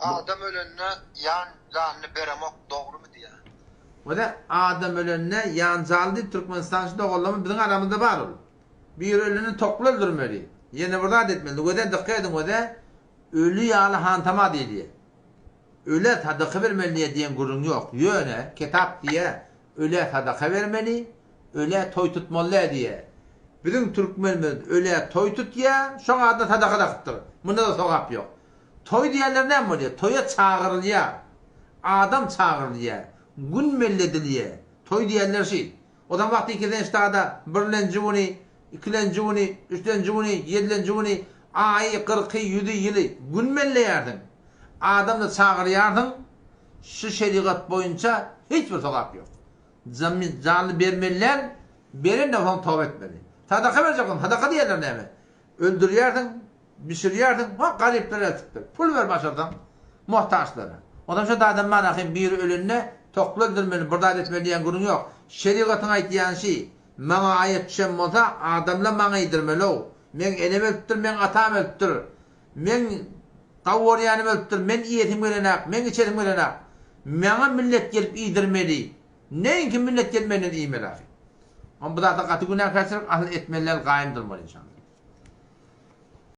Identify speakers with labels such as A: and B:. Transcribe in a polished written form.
A: Adam ölende ýan janyny beremok dogrymy diýýä.
B: Wada adam ölende ýan jany diýip Türkmenistan şu doganlarymyz biziň aramyzda bar ol. Biri ölende tokly öldürmeli. Ýene bir zat etmeli. Wada dykgat ediň wada öli ýaly hantama diýilýär. Ölä sadaka bermeli diýe diýen gürrüň ýok. Ýöne kitap diýýä ölä sadaka bermeli, ölä toý tutmaly däl diýýä. Biziň türkmenimiz ölä toý tutýa, şoň adyna sadaka dakypdyr. Munda-da sogap ýok. Toý diýenler näme bolýar? Toýa çagyrylýar. Adam çagyrylýar. Gün belledilýär. Toý diýenler şi. Ozan wagty ikilenji ştada birlenji güni, ikilenji güni, üçlenji güni, ýedilenji güni, aýy, kyrky, ýüzi, ýyly gün belleýärsiň. Adam-da çagyrýarsyň. Şu şerigat boýunça hiç bir sogap ýok. Janly bermeli däl, beren-de bolsaň toba etmeli. Sadaka berjek bolsaň, sadaka diýerler näme? Öldürýärsiň, Bişirýärsiň, ha garyplara eltip ber. Pul ber başarsaň, muhtaçlara. Onsoň şo zadam bar ahym, biri ölende tokly öldürmeli, bir zat etmeli diýen gürrüň ýok. Şerigatyň aýtýany şi, maňa aýat düşen bolsa, adamlar maňa iýdirmeli-ow. Meň enem ölüpdir, meň atam ölüpdir. Meň gowy görýänim ölüpdir, men iýesim gelenok, meň içesim gelenok. Maňa millet gelip iýdirmeli. Neýinki millet gelip menden iýmeli ahym. Onsoň bu zatlar gaty günäkärçilik, asyl etmeli däl, gaýym durmaly inşallah.